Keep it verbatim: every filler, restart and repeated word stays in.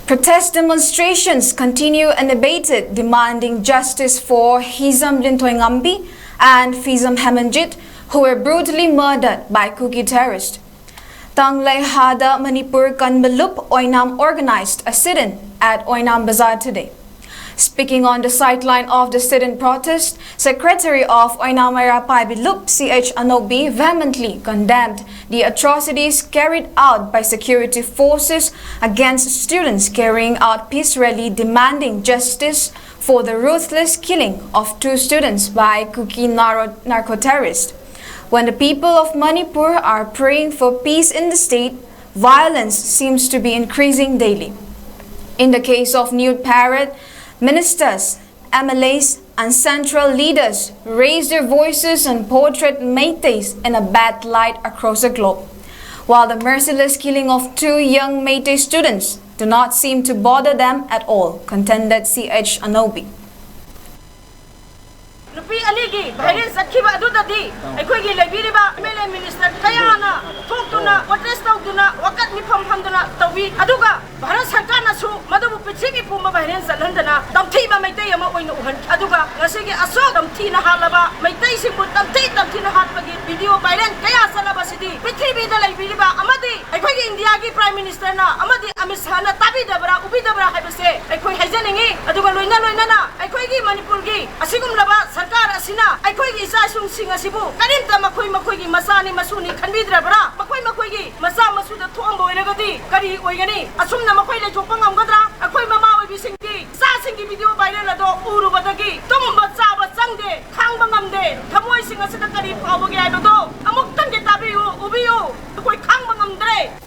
Protest demonstrations continue unabated, demanding justice for Hizam Rintoingambi and Fizam Hemanjit, who were brutally murdered by Kuki terrorists. Tanglei Hada Manipur Kanbalup Oinam organized a sit-in at Oinam Bazaar today. Speaking on the sideline of the sit-in protest, Secretary of Oinam Era Paibilup, C H Anobi, vehemently condemned the atrocities carried out by security forces against students carrying out peace rally demanding justice for the ruthless killing of two students by Kuki narco-, narco-terrorists. When the people of Manipur are praying for peace in the state, violence seems to be increasing daily. In the case of nude parade, ministers, M L As, and central leaders raise their voices and portray Meiteis in a bad light across the globe, while the merciless killing of two young Meitei students do not seem to bother them at all, contended C H Anobi. ꯅꯨꯄꯤ ꯑꯅꯤꯒꯤ ꯚꯥꯏꯔꯦꯟ ꯆꯠꯈꯤꯕ ꯑꯗꯨꯗꯗꯤ ꯑꯩꯈꯣꯏꯒꯤ ꯂꯩꯕꯤꯔꯤꯕ M L A minister ꯀꯌꯥꯅ ꯊꯣꯛꯇꯨꯅ protest ꯇꯧꯗꯨꯅ ꯋꯥꯀꯠ ꯃꯤꯐꯝ ꯐꯝꯗꯨꯅ ꯇꯧꯕꯤ꯫ ꯑꯗꯨꯒ ꯚꯥꯔꯠ ꯁꯔꯀꯥꯔꯅꯁꯨ ꯃꯗꯨꯕꯨ ꯄ꯭ꯔꯤꯊꯤꯕꯤ ꯄꯨꯝꯕ ꯚꯥꯏꯔꯦꯟ ꯆꯠꯍꯟꯗꯅ ꯇꯝꯊꯤꯕ ꯃꯩꯇꯩ ꯑꯃ ꯑꯣꯏꯅ ꯎꯍꯟꯈꯤ꯫ ꯑꯗꯨꯒ ꯉꯁꯤꯒꯤ ꯑꯁꯨꯛ ꯇꯝꯊꯤꯅ ꯍꯥꯠꯂꯕ ꯃꯩꯇꯩꯁꯤꯡꯕꯨ ꯇꯝꯊꯤ ꯇꯝꯊꯤꯅ ꯍꯥꯠꯄꯒꯤ ꯚꯤꯗꯤꯑꯣ ꯚꯥꯏꯔꯦꯟ ꯀꯌꯥ ꯆꯠꯂꯕꯁꯤꯗꯤ ꯄ꯭ꯔꯤꯊꯤꯕꯤꯗ ꯂꯩꯕꯤꯔꯤꯕ ꯑꯃꯗꯤ ꯑꯩꯈꯣꯏꯒꯤ ꯏꯟꯗꯤꯌꯥꯒꯤ ꯄ꯭ꯔꯥꯏꯝ ꯃꯤꯅꯤꯁꯇꯔꯅ ꯑꯃꯗꯤ ꯑꯃꯤꯠ ꯁꯥꯍꯅ ꯇꯥꯕꯤꯗꯕ꯭ꯔꯥ ꯎꯕꯤꯗꯕ꯭ꯔꯥ ꯍꯥꯏꯕꯁꯦ ꯑꯩꯈꯣꯏ ꯍꯥꯏꯖꯅꯤꯡꯉꯤ꯫ ꯑꯗꯨꯒ ꯂꯣꯏꯅ ꯂꯣꯏꯅꯅ ꯑꯩꯈꯣꯏꯒꯤ ꯃꯅꯤꯄꯨꯔꯒꯤ ꯑꯁꯤꯒꯨꯝꯂꯕ ꯁꯔꯀꯥꯔ ꯑꯁꯤꯅ ꯑꯩꯈꯣꯏꯒꯤ ꯏꯆꯥ ꯏꯁꯨꯁꯤꯡ ꯑꯁꯤꯕꯨ ꯀꯔꯤꯝꯇ ꯃꯈꯣꯏ ꯃꯈꯣꯏꯒꯤ ꯃꯆꯥꯅꯤ ꯃꯁꯨꯅꯤ ꯈꯟꯕꯤꯗ꯭ꯔꯕ꯭ꯔꯥ? ꯃꯈꯣꯏ ꯃꯈꯣꯏꯒꯤ ꯃꯆꯥ ꯃꯁꯨꯗ ꯊꯣꯛꯑꯝꯕ ꯑꯣꯏꯔꯒꯗꯤ ꯀꯔꯤ ꯑꯣꯏꯒꯅꯤ? ꯑꯁꯨꯝꯅ ꯃꯈꯣꯏ ꯂꯩꯊꯣꯛꯄ ꯉꯝꯒꯗ꯭ꯔꯥ? ꯑꯩꯈꯣꯏ ꯃꯃꯥ ꯑꯣꯏꯕꯤꯁꯤꯡꯒꯤ ꯏꯆꯥꯁꯤꯡꯒꯤ ꯚꯤꯗꯤꯑꯣ ꯚꯥꯏꯔꯦꯜ ꯑꯗꯣ ꯎꯔꯨꯕꯗꯒꯤ ꯇꯨꯝꯕ ꯆꯥꯕ ꯆꯪꯗꯦ, ꯈꯥꯡꯕ ꯉꯝꯗꯦ꯫ ꯊꯃꯣꯏꯁꯤꯡ ꯑꯁꯤꯗ ꯀꯔꯤ ꯐꯥꯎꯕꯒꯦ?